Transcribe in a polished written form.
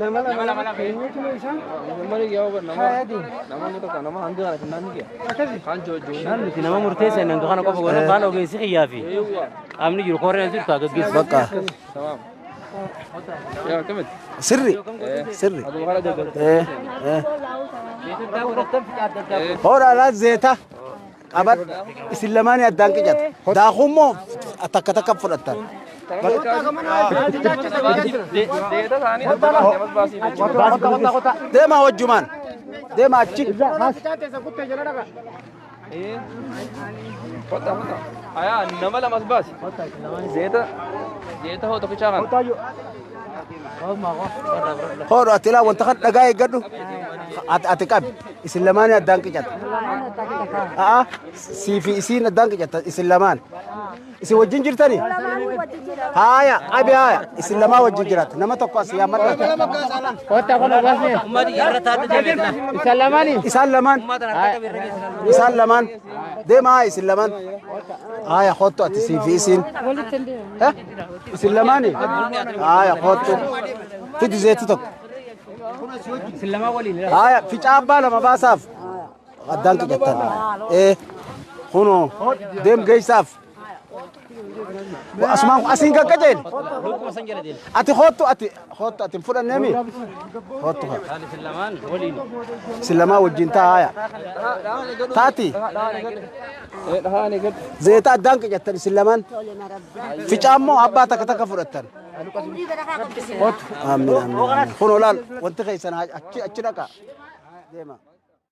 Nama lama lama keenyatuma isaan. Namni yaa bar nama. Namni tokko nama hanga kana kennaan ni gaya. Kaan joojoo. Nuti nama murteessan hanga kana qofa goona kaan ogeessi xiyyaa fi qaamni jiru koreen jirtu haa gaggeessu. Bakka. Tamam. Yaa kamit. Sirri. Sirri. Aduma kana joojoo. Eh eh. Hoodha alaa zeeta. Qabad isin lamaanii addaan qicata. Daakuu immoo takka takka fudhattan. Deeta isaanii adda baasee amas baasii jechuudha. Deemaa wajjumaan. Deemaa achi. Kota kota. Ayaa nama lamas baasi. Zeeta zeeta hoo tokkichaa kana. Hoodha ati ilaa wanta kan dhagaa eeggadhu. Ati qabi. Isin lamaanii addaan qicata. A'a sii fi isiin addaan qicata isin lamaan. Isin wajjin jirtani? Haaya qabi haaya isin lamaa wajjin jiraata. Nama tokko as yaammadha. Isaan lamaan. Isaan lamaan. Deema haaya isin lamaan. Haaya kottu ati sii fi isiin. Isin lamaani? Haaya kottu. Fidi zeetu tokko. Haaya ficaa abbaa lama baasaaf. Addaan qicattan. Ee kunoo deem geessaaf. Asumaan asiin qaqqaceeli. Ati kottu ati kottu ati hin fudhanneemi. Kottu haa. Isin lamaan wajjin taa haaya. Taati. Zeeta addaan qicattan isin lamaan. Ficaa immoo abbaa takka takka fudhattan. Amiin amiin. Kunoo laal wanti keessan achi achi dhaqa. Deema.